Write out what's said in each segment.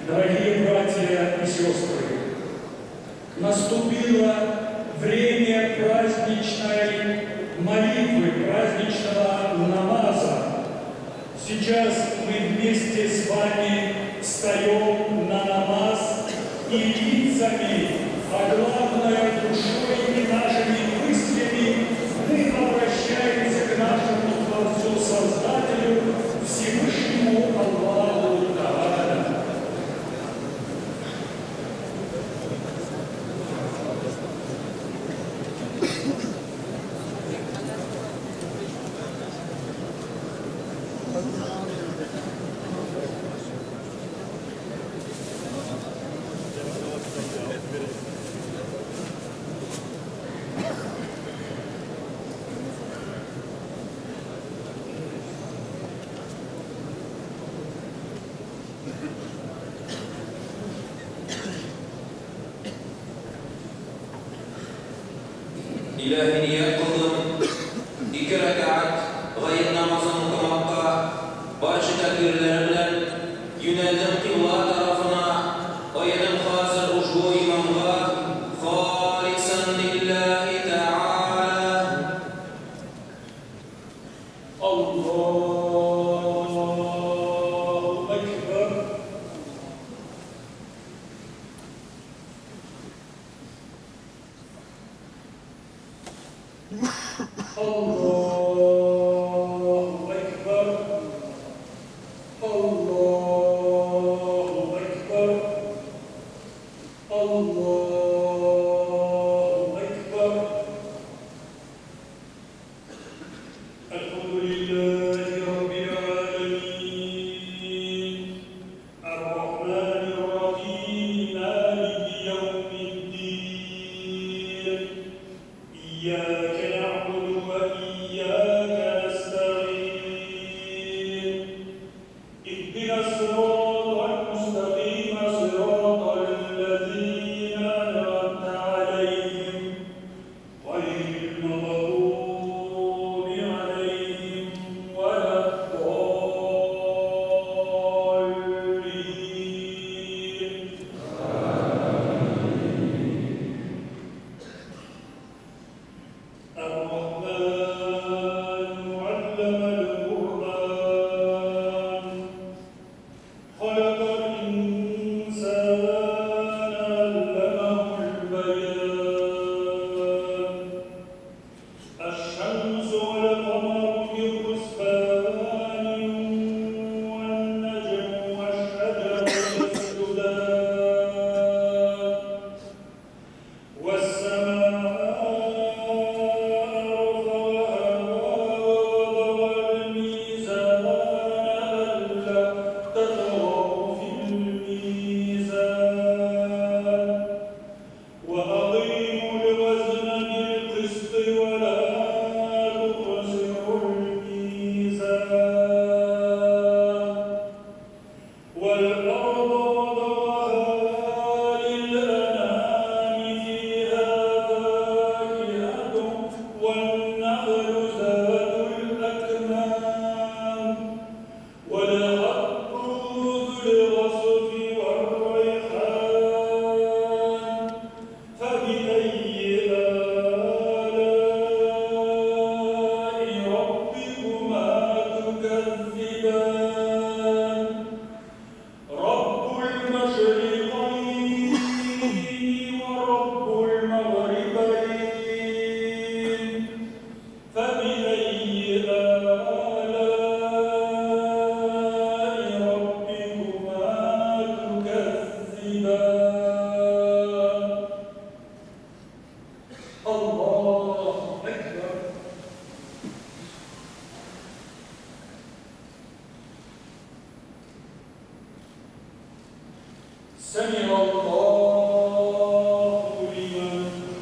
Дорогие братья и сестры, наступило время праздничной молитвы, праздничного намаза. Сейчас мы вместе с вами встаем на намаз и лицами, а главное душой и нашими мыслями мы обращаемся к нашему Творцу Создателю, Всевышнему Аллаху Тааля. Илаһи ният кылдым, ике рәкәгать гает намазын укымакка, барча тәкбирләре белән юнәлдем кыйбла тарафына, аедым хазир ушбу имамга, халисан лиллаһи тәгалә. Аллаһу әкбәр. Аллаһу әкбәр. Аллаһу әкбәр. Аллаһу әкбәр. Әлхәмдүлилләһи раббил галәмин. Ар-рахманир-рахим. Малики яумиддин. Ияка нәгъбуду ва ияка нәстәгыйн. Иһдинас сиратал-мустәкыйм, сиратал-ләзина әнъамта галәйһим, гайрил мәгъдуби галәйһим вәләд-даллин. Ар-Рахман аллама-л-Куръан. Халакал-инсана алламахул-баян. Аш-шамсу вал-камару бихусбан, ван-наджму ваш-шаджару ясджудан. والسماء رفعها ووضع الميزان ألا تطغوا في الميزان وأقيموا الوزن بالقسط ولا تخسروا الميزان والأرض وضعها للأنام فيها فاكهة والنخل ذات الأكمام والحب ذو العصف والريحان فبأي آلاء ربكما تكذبان رب المشرقين ورب المغربين فبأي آلاء ربكما تكذبان الله أكبر. سمع الله لمن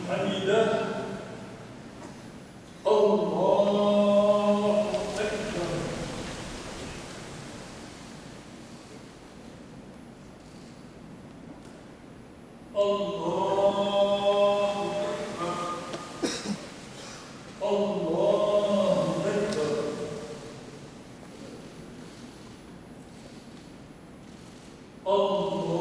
حمده. الله أكبر. الله أكبر. الله أكبر. الله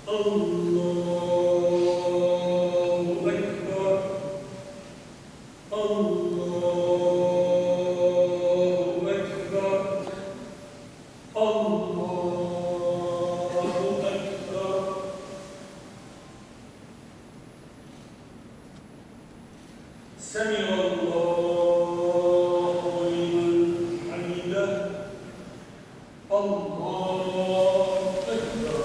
الله أكبر. الله أكبر. الله أكبر. سمع الله لمن حمده. الله أكبر.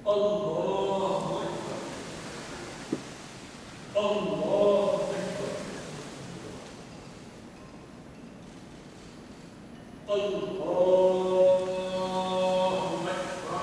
الله أكبر. الله أكبر. الله أكبر.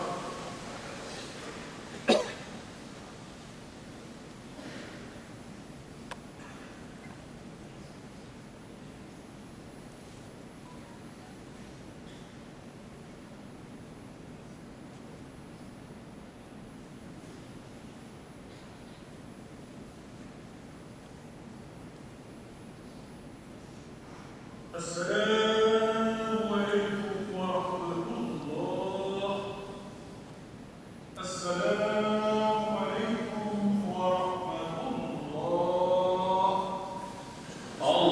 السلام عليكم ورحمة الله. السلام عليكم ورحمة الله. الله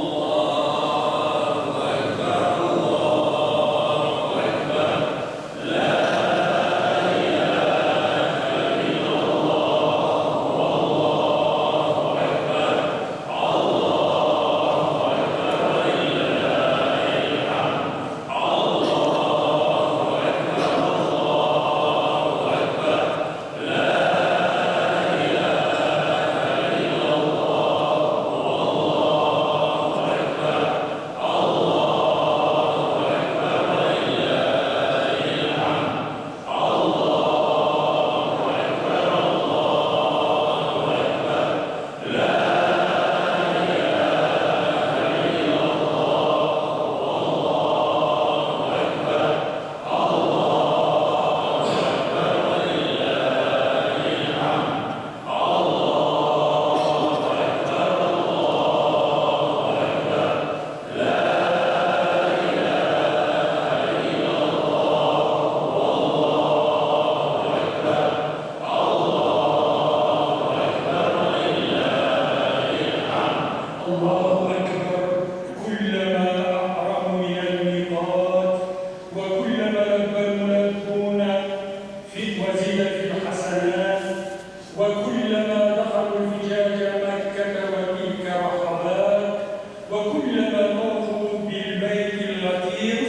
أكبر. الله أكبر. لا إله إلا الله والله أكبر. الله أكبر ولله الحمد. الله أكبر. الله أكبر. لا إله إلا الله والله أكبر. الله أكبر ولله الحمد. الله أكبر. الله أكبر. لا إله إلا الله والله أكبر. الله أكبر ولله الحمد. الله أكبر. الله أكبر. لا إله إلا الله والله أكبر. الله أكبر ولله الحمد. الله أكبر. كلما أحرم من الميقات، وكلما لبى الملبون في وزيد في الحسنات، وكلما دخلوا الفجاج مكة وتلك رحبات، وكلما طافوا بالبيت العتيق،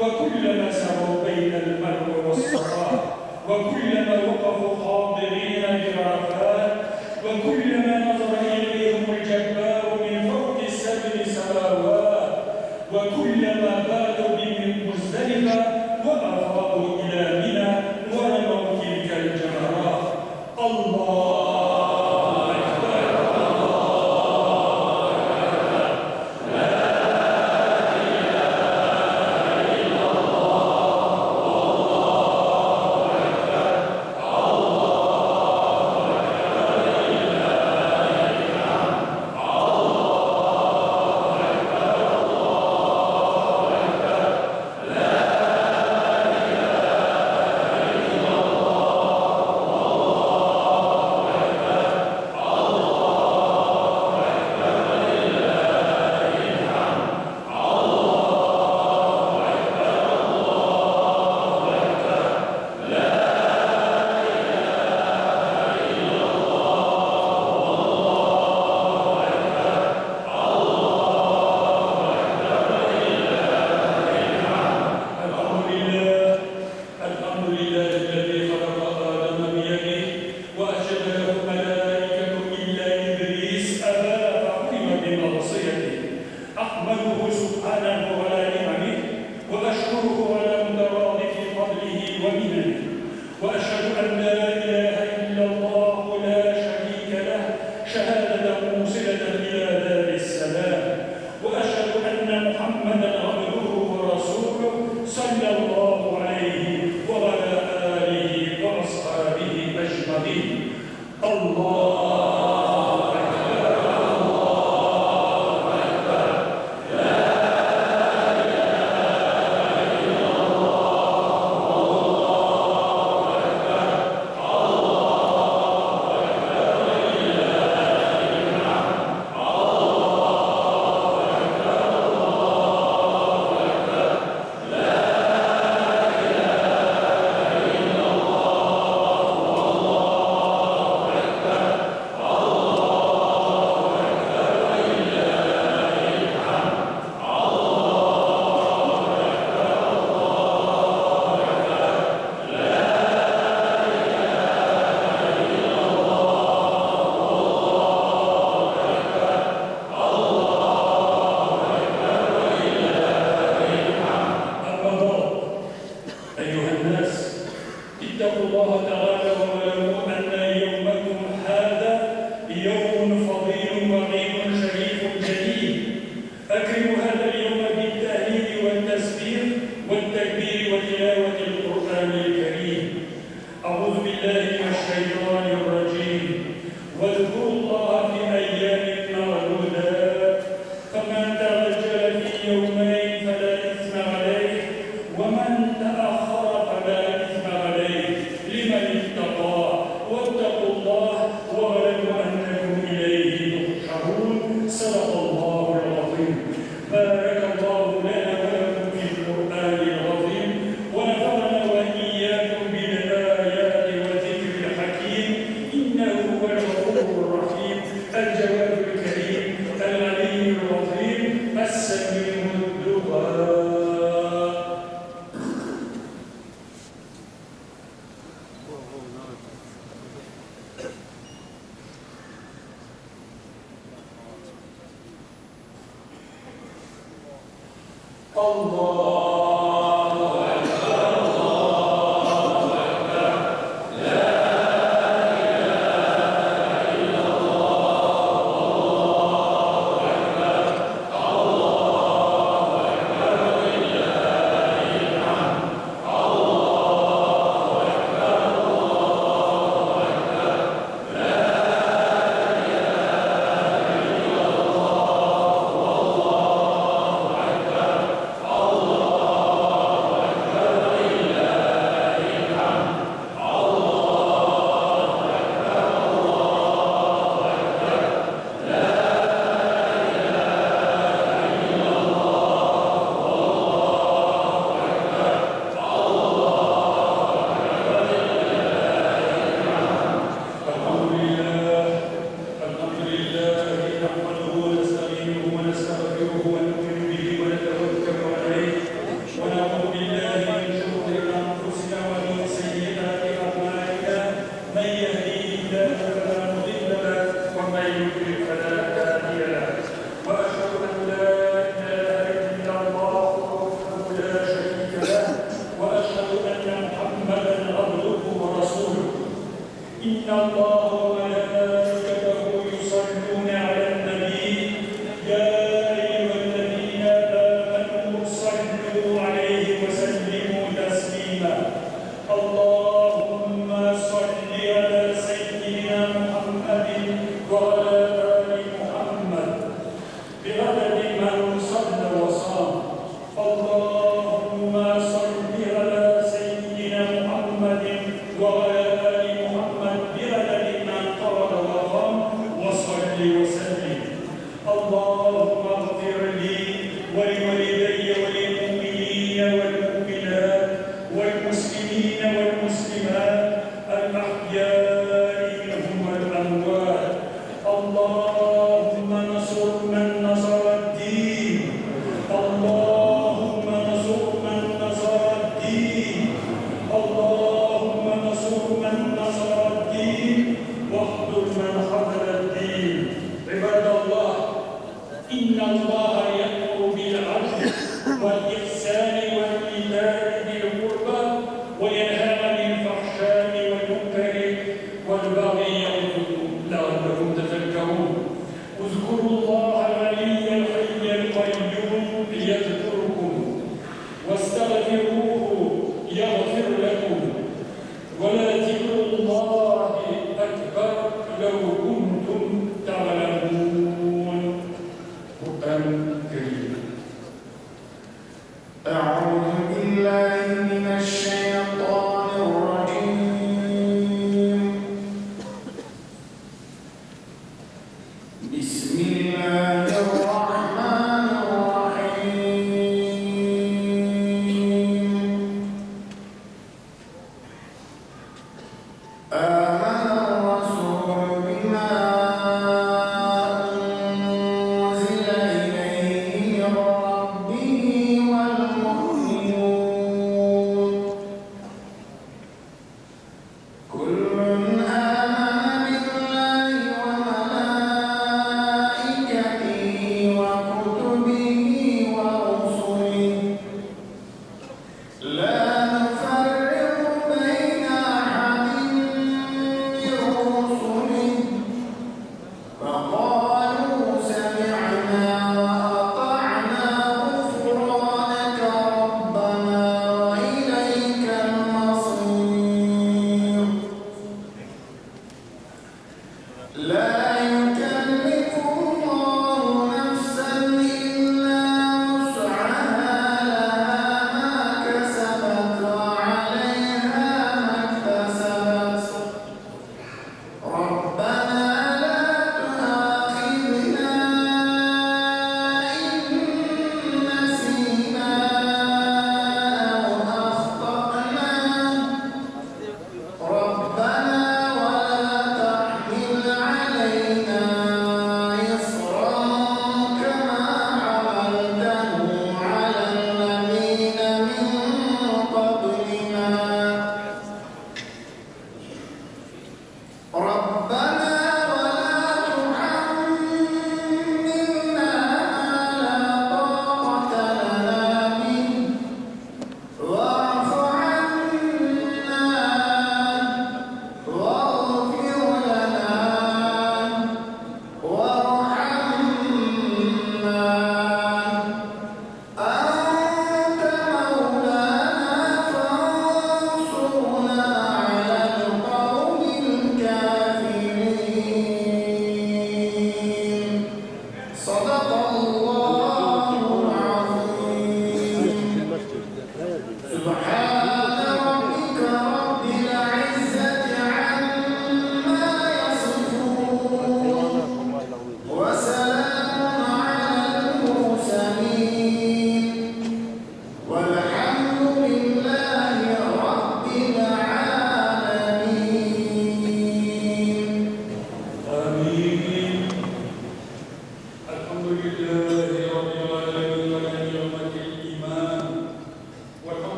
وكلما سروا بين المروة والصفا، وكلما وقفوا خاضعين بعرفات، وكلما نظر إليهم الجبار من فوق السبع سماوات، وكلما باتوا بمزدلفة وأفاضوا إلى منى ورموا تلك الجمرات. الله أكبر. الله أكبر. لا إله إلا الله والله أكبر. أيها الناس، اتقوا الله تعالى واعلموا أن يومكم هذا يوم فضيل وعيد شريف جليل. أكرموا هذا اليوم بالتهليل والتسبيح والتكبير وتلاوة القرآن الكريم. أعوذ بالله من الشيطان الرجيم. واذكروا الله في أيام معدودات، فمن تعجل في يومين فلا إثم عليه، ومن تأخر فلا إثم عليه، لمن اتقى. واتقوا الله واعلموا أنكم إليه تحشرون. صدق الله العظيم. بارك الله لنا ولكم في القرآن العظيم، ونفعنا وإياكم بالآيات والذكر الحكيم، إنه هو الغفور الرحيم الجواد الكريم العلي العظيم السميع الدعاء. الله أكبر، الله أكبر، لا إله إلا الله، الله أكبر، الله أكبر، ولله الحمد، الله أكبر، الله أكبر، لا إله إلا الله، الله أكبر، الله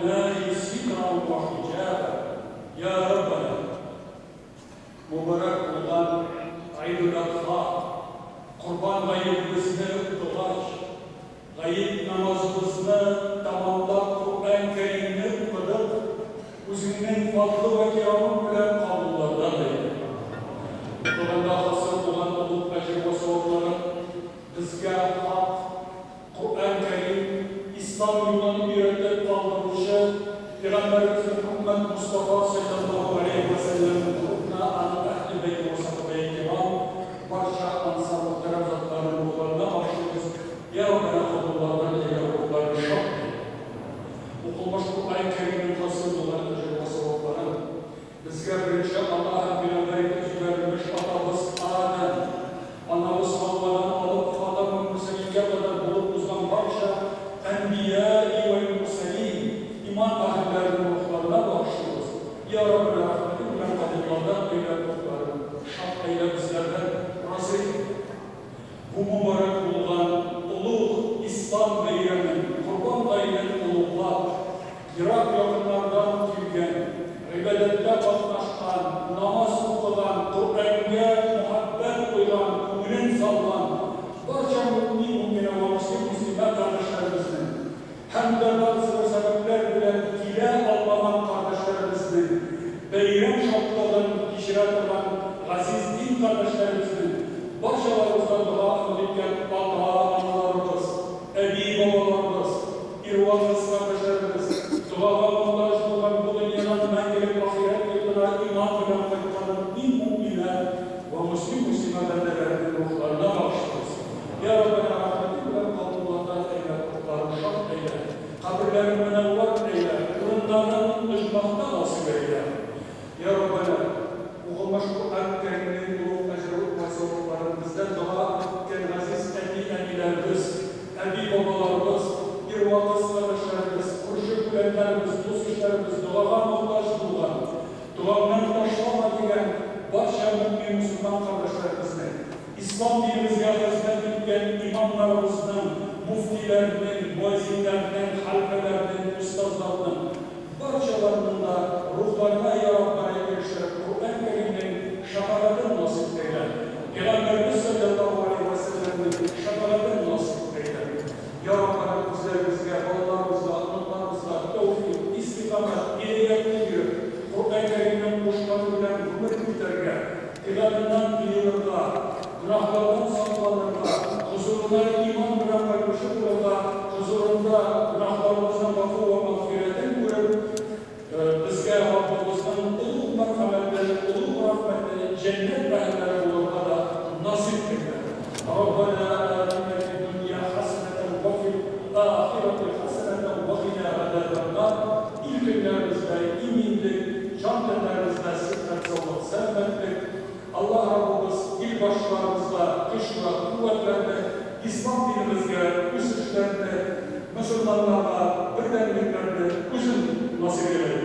النار سترا وحجابا. يا ربنا، مبارәк булган Гыйдул-Адха, Корбан гаетебезне укыгач, гает намазыбызны тәмамлап Коръән Кәримне укыдык, Үзеңнең фадлы вә кирамың белән кабуллардан әйлә. Укыганда хасил булган олуг әҗер вә савапларын безгә хак Коръән Кәрим, Ислам юлын өйрәтеп калдыручы Пәйгамбәребез Мөхәммәд Мостафа салләллаһу галәйһи вә сәлләмнең рухына, аның әһле бәйте вә сәхабәи кирам, барча ансар мөхтәрәм затларының рухларына багышлыйбыз. Йа Раббәнә, кабуллардан әйлә, рухларын шат әйлә. Укылмыш Коръән Кәримнең хасил булган әҗер вә савапларын безгә беренче ата һәм пәйгамбәр итеп җибәрелмеш атабыз Адәм, анабыз Хаввадан алып Хатамул-Мөрсәлингә кадәр булып узган барча әнбияи вәл-мөрсәлин, иман әһелләренең рухларына багышлыйбыз. Йа Раббәнә, рәхмәтең белән кабуллардан әйлә, рухларын шат әйлә, безләрдән разый әйлә. Бу мөбарәк булган олуг Ислам бәйрәмен, Корбан гаетен олуглап, ерак-якыннардан килгән, гыйбадәттә катнашкан, намаз укыган, Коръәнгә мөхәббәт куйган, күңелен салган барча мөэмин-мөэминә вә мөслим-мөслимә кардәшләребезнең һәм дә бәгъзе бер сәбәпләр белән килә алмаган кардәшләребезнең бәйрәм шатлыгын кичерә торган газиз дин кардәшләребезнең барчаларыбыздан дога өмет иткән ата-аналарыбыз, әби-бабаларыбыз, ир-вә кыз кардәшләребез, догага мохтаҗ булган бу дөньядан мәңгелек ахирәт йортына иман белән кайткан мөэмин-мөэминә вә мөслим-мөслимә бәндәләренең рухларына багышлыйбыз. Йа Раббәнә, рәхмәтең белән кабуллардан әйлә, рухларын шат әйлә, каберләрен мөнәввәр әйлә, урыннарын оҗмахта насыйп әйлә. Йа Раббәнә, укылмыш Коръән Кәримнең олуг әҗер вә савапларын бездән дога иткән газиз әти-әниләребез, әби-бабаларыбыз, ир вә кыз кардәшләребез, күрше-күләннәребез, дус-ишләребез, догага мохтаҗ булган, догаңнан ташлама дигән барча мөэмин-мөселман кардәшләребезнең, Ислам динебезгә хезмәт иткән имамнарыбызның, муфтиләрнең, муәзиннәрнең, хәлфәләрнең, остазларның, барчаларының да рухларына, йа Раббана, ирештереп, Коръән Кәримнең шәфәгатен насыйп әйлә. Пәйгамбәребез салләллаһу галәйһи вә сәлләмнең шәфәгатен насыйп әйлә. Йа Раббана, үзләребезгә, балаларыбызга, оныкларыбызга тәүфыйк, истикамәт, һидәятне биреп, Коръән Кәримнең кушканы белән гомер итәргә, Гыйбадәттән тыелырга, гөнаһлардан сакланырга, хозурына иман белән кайтучы булырга, хозурында гөнаһларыбызның гафу вә мәгъфирәтен күреп, безгә Раббыбызның олуг мәрхәмәте, олуг рәхмәте, җәннәт әһелләре булырга да насыйп әйлә. Раббәнә атина фид-дөнья хәсәнәтән вә фил-ахирәти хәсәнәтән вә кина газәбән-нар. Ил-көннәребездә иминлек, җан-тәннәребездә сихәт-саулык, сәламәтлек. Аллаһ Раббыбыз илбашларыбызга көч вә куәтләрне, Ислам динебезгә үсешләрне, мөселманнарга бердәмлекләрне үзең насыйп әйлә.